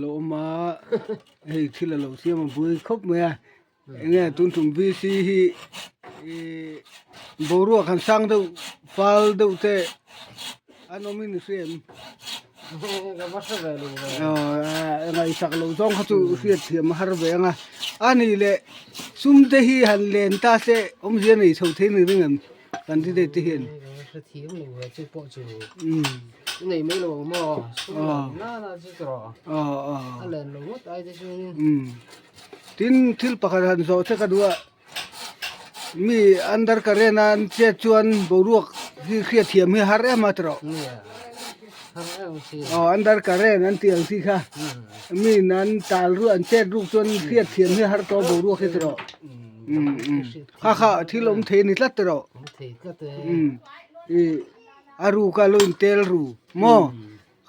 lo awm a hei thil a lo siam a bui khawp mai a enge tun tum v c hi ihh boruak han sang deuh fal deuh te an awm in i hria em aw ngaihsak loh zawng kha chu hriat thiam a har ve ang a a nih leh sum te hi han len ta se awmzia nei chho thei ni ring em candidate te hian tin thil pakhat han zawh che ka duh a mi under current a an chet chuan boruak hi hriat thiam hi har em a tawh aw under current an tih ang chi kha mi an tal ruih an chet ruk chuan hriat thiam hi har tawh boruak hi tawh kha kha thil awm thei a ni tlat tawh ih a ruk a lo in tel ru maw.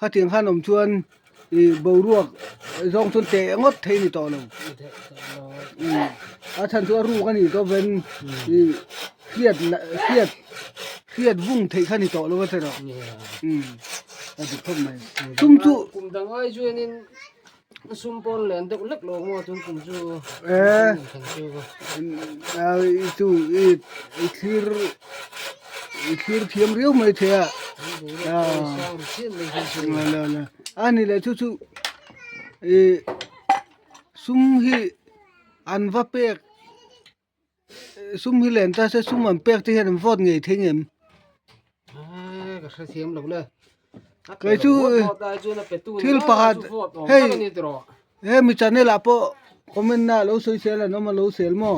Khatiang khan awm chuan ih boruak zawng chuan teh ngawt thei ni tawh lo. A chhan chu a ruk a nih tawh ven ih hriat hriat hriat vung theih kha ni tawh lo a che rawh. A dik khawp mai. Sum chu kum dang ai chuanin sum pawn len deuh hlek lo maw tun kum chu. E chu i thlir i thlir thiam riau mai thei a a ni leh chu chu ih sum hi an va pek sum hi len ta se sum an pek te hian an vote ngei thei ngem kei chu thil pakhat hei Hemi channel ah pawh comment na lo sawi sel an awm a lo sel maw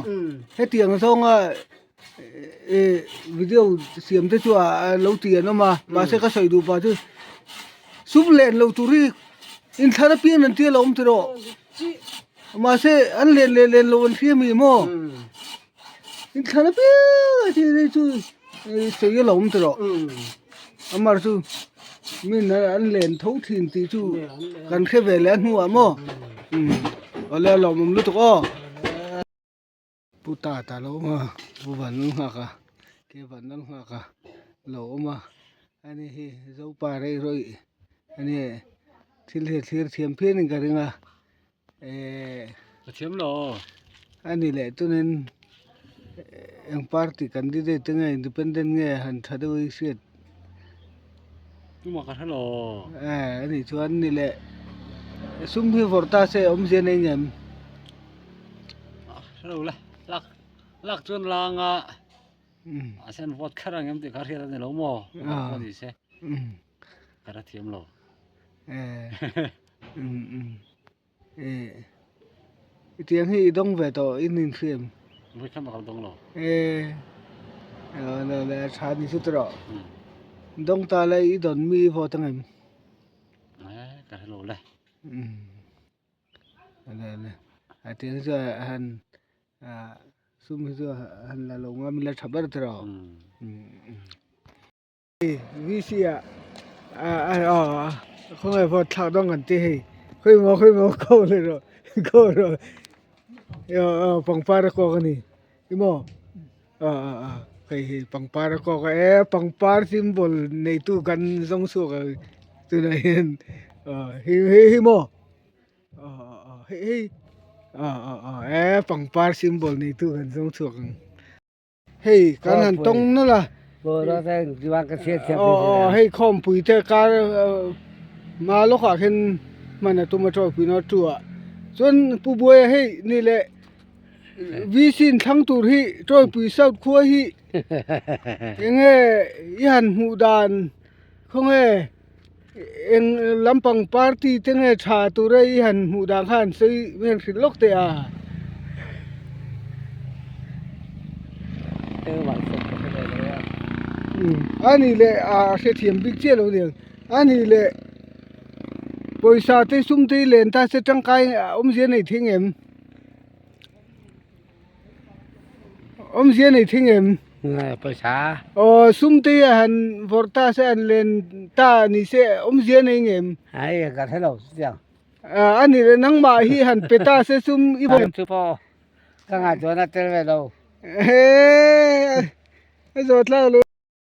hetiang zawnga ih video siam te chu a lo ti an awm a mahse ka sawi duh pah chu sum len lo tur hi inthlan apiang an tia lo awm tiraw mahse an len leh len lo an hria mi maw inthlan apiang a thil hi chu sawi a lo awm tiraw amar chu min an len tho thin tih chu kan hre ve leh a hnuah maw awle a lawmawm lutuk aw pu ta ta lo awm a pu van lal nghak a ke van lal nghak a lo awm a ani hi zopa rei rawih ani thil hi a thlir thiam phian in ka ring a. Eh ka thiam lo ani leh chuanin eng party candidate te nge independent nge han tha deuh hi hriat tumah ka hre lo eh ani chuan ni leh sum hi vawrh ta se awmzia nei ngem hre lo le lak lak chuan langa a sen vote kher ang em tih kha hriat a ni lo maw vote pawh ni se ka hre thiam lo I tiang hi i dawng ve tawh in inhriam. Vui kha mak dawng lo. E le le tha ni chu tawh. Dawng ta le i dawn mi i vote ang em? Ka hre lo le. Le le a tiang chu han sum hi chu han la lo ngam ila tha ber tawh. VC ah ah khawngaih vote thlak dawn kan tih hei khawi maw khawi maw ko leh rawh ko rawh aw pangpar a kawk a ni emaw ah ah ah hei hi pangpar a kawk a e pangpar symbol neitu kan zawng chhuak a tunah hian ah hei hei hi maw ah ah ah hei hei ah ah ah e pangpar symbol neitu kan zawng chhuak ang. Hei kan han tawng nawlh a aw hei khawmpui te kar hma lawkah khin hman a tum a tawipui na tu ah chuan pu buaia hei ni leh VC in thlang tur hi tawipui south khua hi enge i han hmuh dan khawnge eng lampang party te nge tha tura i han hmuh dan kha han sawi vel hrilh lawk teh a. A nih leh a hrethiam bik chiah lo aniang a nih leh pawisa te sum te hi len ta se tangkai awmzia nei thei ngem. Awmzia nei thing em? Nge pawisa. Aw sum te hi a han vawrh ta se an len ta ni se awmzia nei ngem? Ai ka hre lo chutiang. A ni le nangmah hi han pe ta se sum i vawrh. Chu pawh ka ngaihtuahna tel ve lo. He a zawh tlak lo.